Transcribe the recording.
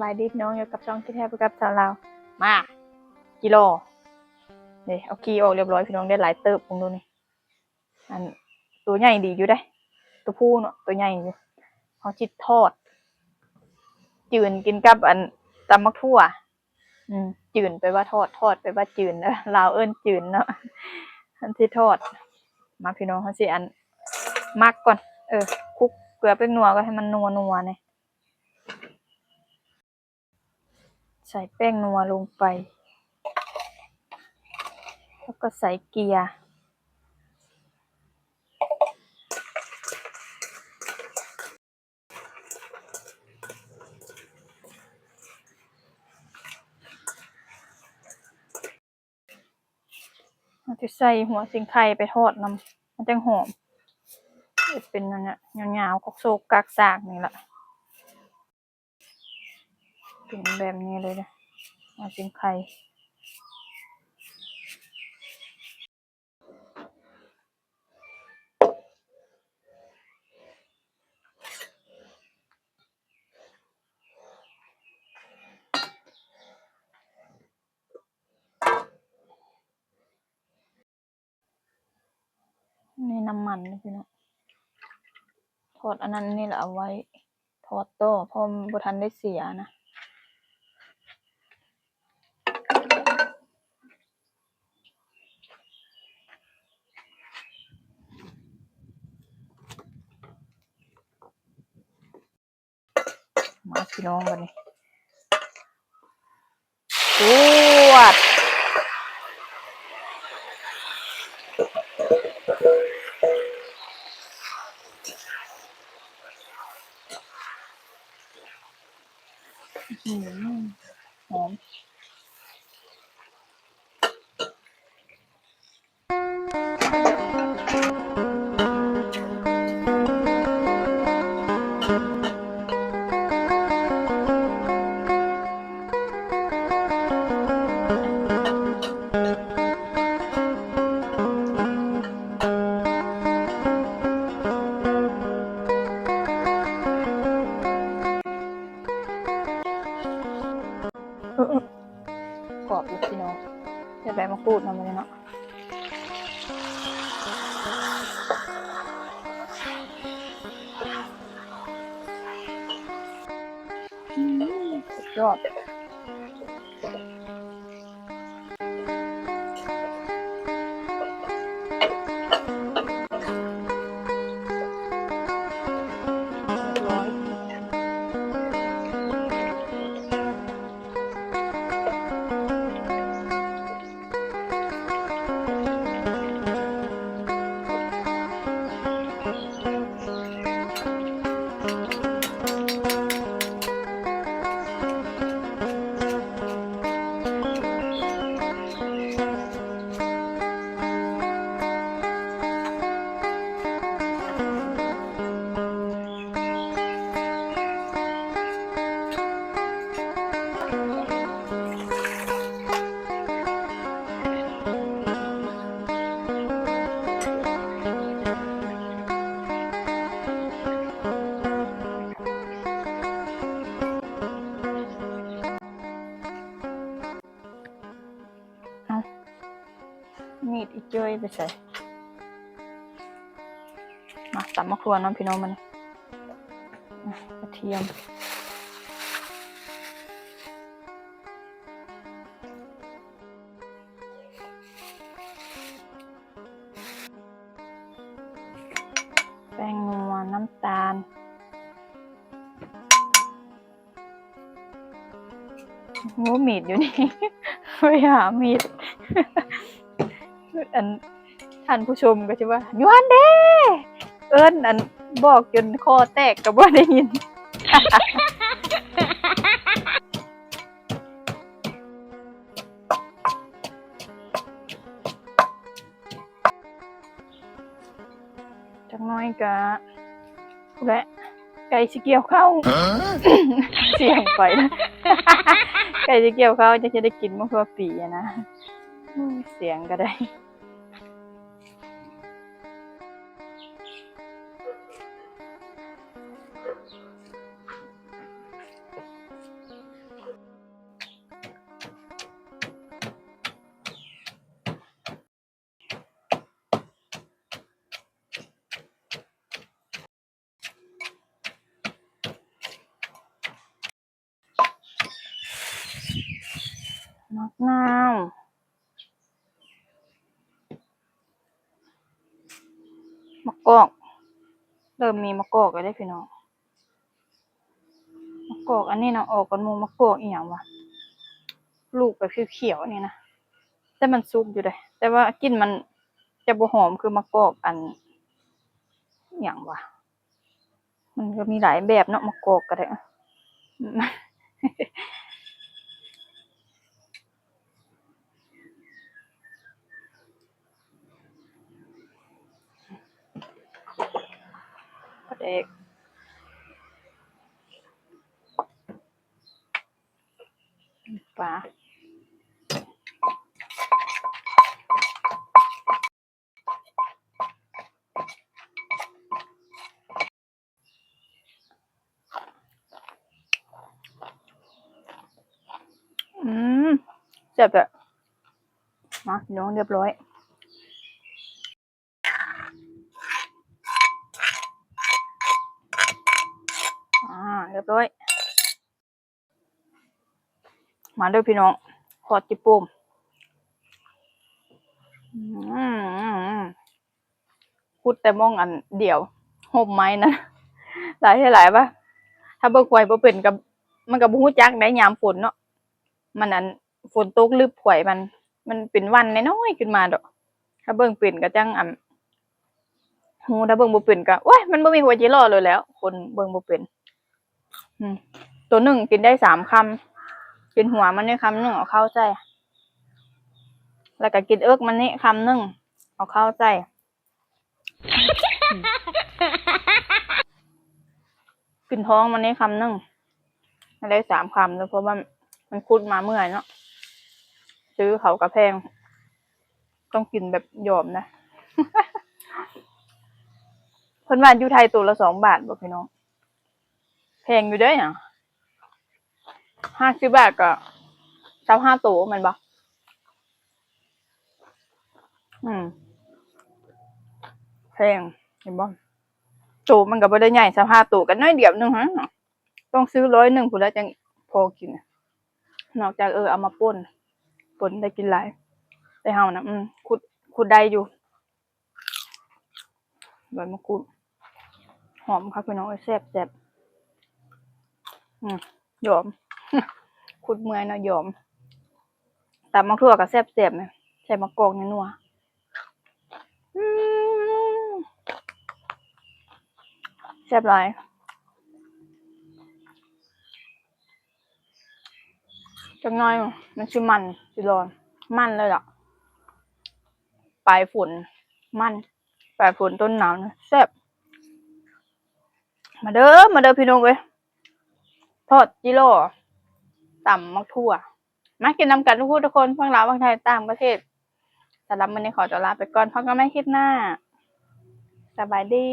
ສະບາຍດີພີ່ນ້ອງ ຢູ່ກັບຊ່ອງຄິດແຮບກັບສາວລາວ ມາ ກິໂລ ນີ້ ເອົາຂີ້ອອກຮຽບຮ້ອຍພີ່ນ້ອງ ໄດ້ຫຼາຍເຕີບ ເບິ່ງດູນີ້ ອັນ ໂຕໃຫຍ່ດີຢູ່ເດ້ ໂຕຜູ້ເນາະ ໂຕໃຫຍ່ຢູ່ ເຮົາຊິທອດ ຈືນກິນກັບອັນ ຕຳໝາກຖົ່ວ ອືມ ຈືນແປວ່າທອດ ທອດແປວ່າຈືນ ລາວເອີ້ນຈືນເນາະ ອັນຊິທອດ ມາພີ່ນ້ອງ ເຮົາຊິອັນ ໝັກກ່ອນ ເອີ ຄຸກເກືອແປ້ງນົວກ່ອນ ໃຫ້ມັນນົວໆ ແນ່ ໃສ່ແປ້ງນົວລົງໄປ ແລ້ວກໍໃສ່ເກືອ ເຮົາຈະໃສ່ຫົວສີໄຄໄປທອດນຳ ມັນຈັ່ງຫອມ ເຮັດເປັນອັນເນີ້ຍ ຍາວໆ ກອກໂຊກກາກສາກນີ້ລະ ເປັນແບບນີ້ເລີຍເດີ ຫົວສີໄຄ. ໃນນ້ຳມັນນີ້ພີ່ນ້ອງ ທອດອັນນັ້ນນີ້ລະເອົາໄວ້ທອດຕໍ່ ເພາະມັນບໍ່ທັນໄດ້ເສຍນະ. ມາພີ່ນ້ອງ ບາດນີ້ ຈວດ ອືມ ຫອມ. ເອີ ເອີ ກອບຢູ່ພີ່ນ້ອງ ໃສ່ໃບມະກຣູດນຳ ມື້ນີ້ເນາະ ອືມ ສຸດຍອດ. ເອົ້າ ມີດອີເຈີ້ຍໄປໃສ? ມາ ຕຳໝາກຖົ່ວເນາະພີ່ນ້ອງ ມື້ນີ້ ກະທຽມ ແປ້ງນົວ ນ້ຳຕານ. ໂອ້ ມີດຢູ່ນີ້ ໄປຫາມີດ ອັນ ທ່ານຜູ້ຊົມກໍຊິວ່າ ຢູ່ຫັ້ນເດ້ ເອີ້ນ ອັນ ບອກຈົນຄໍແຕກກໍບໍ່ໄດ້ຍິນ. ຈັກໜ້ອຍກະ ພຸ້ນແຫຼະ ໃກ້ຊິກ່ຽວເຂົ້າ ສຽງໄປ ໃກ້ຊິກ່ຽວເຂົ້າ ຈັກຈະໄດ້ກິນບໍ່ທົ່ວປີຫັ້ນນະ ໂອ້ຍ ສຽງກໍໄດ້. ໝາກກອກ ເລີ່ມມີໝາກກອກແລ້ວເດ້ພີ່ນ້ອງ. ໝາກກອກອັນນີ້ນະ ອອກກ່ອນໝູ່. ໝາກກອກອີ່ຫຍັງວະ ລູກແບບຂຽວໆ ນີ້ນະ ແຕ່ມັນສຸກຢູ່ເດ້ ແຕ່ວ່າກິ່ນມັນຈະບໍ່ຫອມຄືໝາກກອກອັນ ອີ່ຫຍັງວະ ມັນກໍມີຫຼາຍແບບເນາະ ໝາກກອກກໍໄດ້. ປາແດກ ປາ ອືມ ແຊບແທ້. ມາ ພີ່ນ້ອງ ຮຽບຮ້ອຍ ອ່າ ຮຽບຮ້ອຍ. ມາເດີພີ່ນ້ອງ ທອດຈິໂປ່ມ. ອືມ ຂຸດແຕ່ໝ່ອງອັນດຽວ ຮົ່ມໄມ້ນະ ຫຼາຍແທ້ຫຼາຍວະ. ຖ້າເບິ່ງຫວຍບໍ່ເປັນກໍ ມັນກໍບໍ່ຮູ້ຈັກໄດ໋ ຍາມຝົນເນາະ ມັນອັນ ຝົນຕົກລຶບຫວຍມັນ ມັນເປັນວັນນ້ອຍໆຂຶ້ນມາດອກ. ຖ້າເບິ່ງເປັນກໍຈັ່ງອັນ ຮູ້ ຖ້າເບິ່ງບໍ່ເປັນກໍ ໂອ້ຍ ມັນບໍ່ມີຫົວຈິຫຼໍ້ໂລດແລ້ວ ຄົນເບິ່ງບໍ່ເປັນ. ອືມ ໂຕໜຶ່ງກິນໄດ້ສາມຄຳ ກິນຫົວມັນນີ້ຄຳໜຶ່ງ ເອົາເຂົ້າໃສ່ ແລ້ວກໍກິນເອິກມັນນີ້ຄຳໜຶ່ງ ເອົາເຂົ້າໃສ່ ກິນທ້ອງມັນນີ້ຄຳໜຶ່ງ ໃຫ້ໄດ້ສາມຄຳເດີ ເພາະວ່າມັນຂຸດມາເມື່ອຍເນາະ ຊື້ເຂົ້າກໍແພງ ຕ້ອງກິນແບບຢອມນະ. ເພິ່ນວ່າຢູ່ໄທໂຕລະສອງບາດບໍ່ພີ່ນ້ອງ ແພງຢູ່ເດ້ ຫ້າສິບບາດກໍຊາວຫ້າໂຕແມ່ນບໍ່? ອືມ ແພງ ເຫັນບໍ່ ໂຕມັນກໍບໍ່ໄດ້ໃຫຍ່ ຊາວຫ້າໂຕກໍໜ້ອຍດຽວໜຶ່ງຫັ້ນ ຕ້ອງຊື້ຮ້ອຍໜຶ່ງພຸ້ນລະຈັ່ງພໍກິນ ນອກຈາກ ເອີ ເອົາມາປົ່ນ ປົ່ນໄດ້ກິນຫຼາຍ ແຕ່ເຮົານະ ອືມ ຂຸດ ຂຸດໄດ້ຢູ່. ໃບມະກູດຫອມຄັກພີ່ນ້ອງເອີຍ ແຊບໆ ອືມ ຢອມ ຂຸດເມື່ອຍເນາະ ຢອມ. ຕຳບັກຖົ່ວກໍແຊບໆ ໃສ່ໝາກກອກນົວໆ ອືມ ແຊບຫຼາຍ. ຈັກໜ້ອຍມັນຊິມັນ ຊິຮ້ອນ ມັນເລີຍລະ ປາຍຝົນ ມັນ ປາຍຝົນຕົ້ນໜາວນະ ແຊບ. ມາເດີ ມາເດີພີ່ນ້ອງເອີຍ ທອດຈິຫຼໍ້ ຕຳໝາກຖົ່ວ ມາກິນນຳກັນທຸກຜູ້ທຸກຄົນ ທັງລາວ ທັງໄທ ຕ່າງປະເທດ. ສຳລັບມື້ນີ້ຂໍຕົວລາໄປກ່ອນ ພົບກັນໃໝ່ຄລິບໜ້າ ສະບາຍດີ.